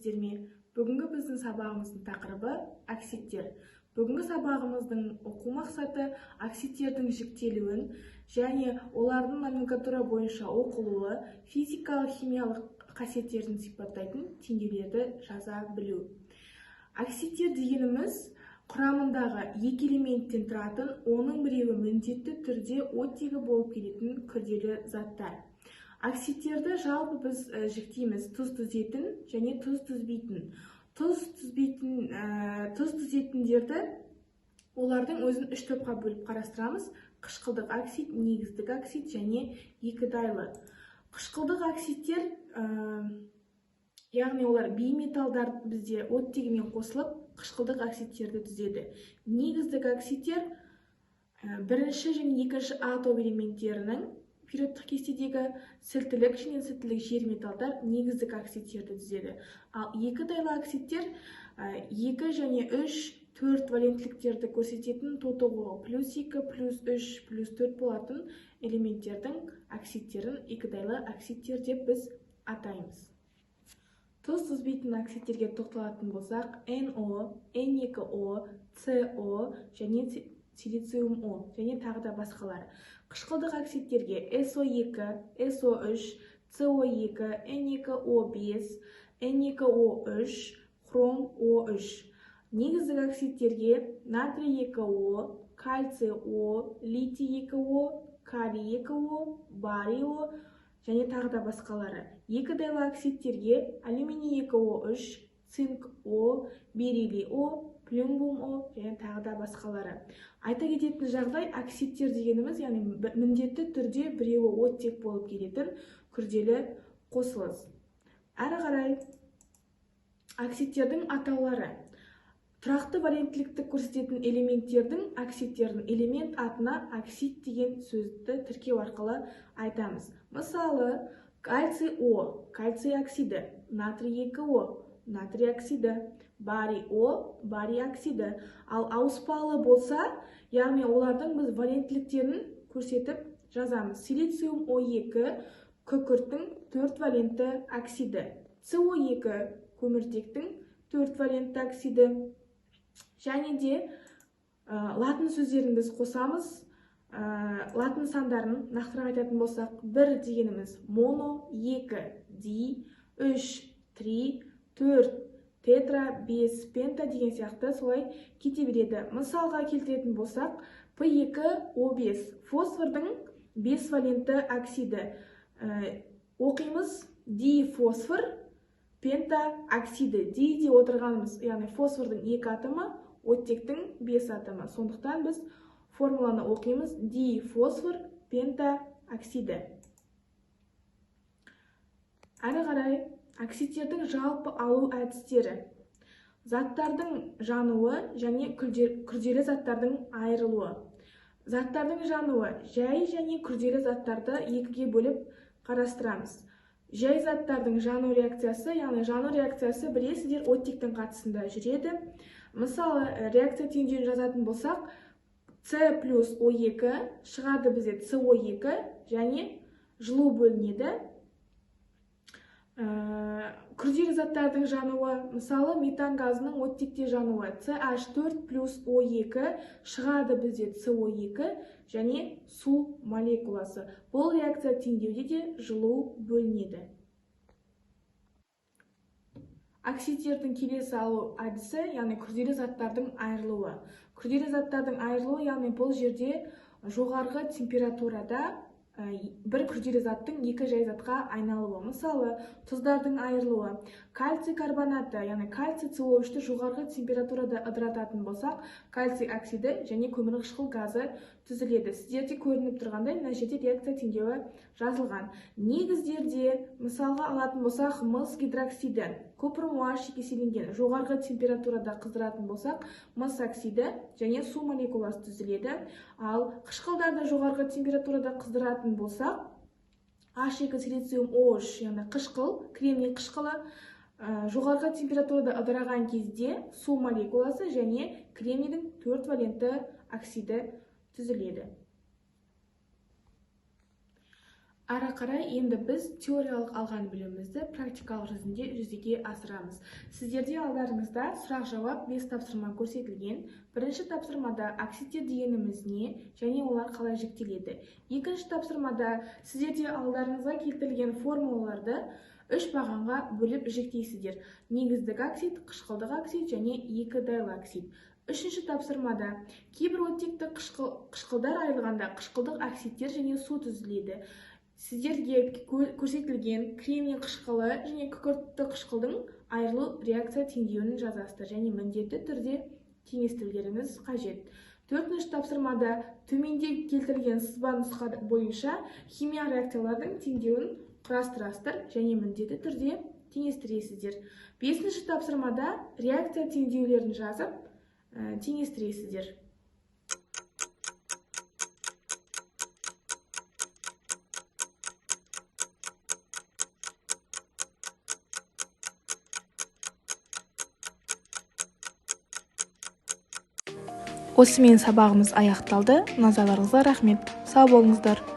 Сәлеметсіздер ме? Бүгінгі біздің сабағымыздың тақырыбы оксидтер. Бүгінгі сабағымыздың оқу мақсаты оксидтердің жіктелуін және олардың номенклатура бойынша оқылуы, физикалық, химиялық қасиеттерін сипаттайтын теңдеулерді жаза білу. Оксидтер дегеніміз құрамындағы екі элементтен тұратын, оның біреуі міндетті түрде оттегі болып келетін күрделі заттар. Оксидтерді жалпы біз жіктейміз тұз түзетін және тұз түзбейтін. Тұз түзбейтін, тұз түзетіндерді олардың өзін үш топқа бөліп қарастырамыз. Қышқылдық оксид, негіздік оксид және екідайлы. Қышқылдық оксидтер, яғни олар бейметалдар бізде оттегімен қосылып қышқылдық оксидтерді түзеді. Негіздік оксидтер бірінші және екінші А топ элементтерінің периодтық кестедегі сілтілік және сілтілік жер металдар негіздік оксидтерді түзеді. Ал екідайлы оксидтер 2 және 3, 4 валенттіліктерді көрсететін тотығуы плюс 2, плюс 3, плюс 4 болатын элементтердің оксидтерін екідайлы оксидтер деп біз атаймыз. Тұз түзбейтін оксидтерге тоқталатын болсақ, NO, N2O, CO және силициум О және тағы да басқалары. Қышқылдық оксидтерге SO2, SO3, CO2, N2O5, N2O3, хром O3. Негіздік оксидтерге натрий 2O, кальций О, литий 2O, калий 2O, барий О және тағы да басқалары. Екідайлы оксидтерге алюминий 2O3, цинк О, бериллий О, плюмбум О және тағы да басқалары. Айта кететін жағдай, оксидтер дегеніміз, яғни міндетті түрде біреуі оттек болып келетін күрделі қосылыс. Әрі қарай оксидтердің атаулары. Тұрақты валенттілікті көрсететін элементтердің оксидтердің элемент атына оксид деген сөзді тіркеу арқылы айтамыз. Мысалы, кальций О, кальций оксиді, натрий 2О, натрий оксиді, барий О, барий оксиді. Ал ауыспалы болса, яғни олардың біз валенттіліктерін көрсетіп жазамыз. Силициум О2 күкірттің 4 валентті оксиді, СО2 көміртектің 4 валентті оксиді. Және де латын сөздерін біз қосамыз. Латын сандарын нақтырақ айтатын болсақ, 1 дегеніміз моно, 2 ди, 3 три, 4 тетра, 5 пента деген сияқты солай кете береді. Мысалға келтіретін болсақ, P2O5 фосфордың 5 валентті оксиді. Оқимыз дифосфор пента оксиді. Ди деп отырғанымыз, яғни фосфордың 2 атомы, оттектің 5 атомы. Сондықтан біз формуланы оқимыз дифосфор пента оксиді. Әрі қарай оксидтердің жалпы алу әдістері. Заттардың жануы және күрделі заттардың айырылуы. Заттардың жануы жай және күрделі заттарды екіге бөліп қарастырамыз. Жай заттардың жану реакциясы, яғни жану реакциясы білесіздер, оттектің қатысында жүреді. Мысалы, реакция теңдеуін жазатын болсақ, С плюс О2 шығады бізде СО2 және жылу бөлінеді. Күрделі заттардың жануы, мысалы, метан газының оттекте жануы, CH4 плюс О2 шығады бізде СО2 және су молекуласы. Бұл реакция теңдеуде де жылу бөлінеді. Оксидтердің келесі алу әдісі, яғни күрделі заттардың айырылуы. Күрделі заттардың айырылуы, яғни бұл жерде жоғарғы температурада бір күрделі заттың екі жай затқа айналуы. Мысалы, тұздардың айырылуы. Кальций карбонаты, яғни кальций СО3-ті жоғарғы температурада ыдырататын болсақ, кальций оксиді және көмірқышқыл газы түзіледі. Сіздерде көрініп тұрғандай, мына жерде реакция теңдеуі жазылған. Негіздерде, мысалға алатын болсақ, мыс гидроксиді, купрум OH екіселенген, жоғарғы температурада қыздыратын болсақ, мыс оксиді және су молекуласы түзіледі. Ал қышқылдарды жоғарғы температурада қыздыратын болсақ, H2 силициум OH, яғни қышқыл, кремний қышқылы, жоғарғы температурада ыдыраған кезде су молекуласы және кремнийдің 4 валентті оксиді түзіледі. Ары қарай енді біз теориялық алған білімімізді практикалық жүзінде жүзеге асырамыз. Сіздерде алдарыңызда сұрақ-жауап 5 тапсырма көрсетілген. Бірінші тапсырмада оксидтер дегеніміз не және олар қалай жіктеледі. Екінші тапсырмада сіздерде алдарыңызға келтірілген формулаларды 3 бағанға бөліп жіктейсіздер. Негіздік оксид, қышқылдық оксид және екі дайлы оксид. Үшінші тапсырмада кейбір оттекті қышқылдар айырылғанда қышқылдық оксидтер және су түзіледі. Сіздерге көрсетілген кремний қышқылы және күкіртті қышқылдың айырылу реакция теңдеуін жазасыздар және міндетті түрде теңестірулеріңіз қажет. Төртінші тапсырмада төменде келтірілген сызба нұсқа бойынша химия реакциялардың теңдеуін құрастырасыздар және міндетті түрде теңестіресіздер. Бесінші тапсырмада реакция теңдеулерін жазып теңестіресіздер. Осымен сабағымыз аяқталды. Назарларыңызға рахмет. Сау болыңыздар.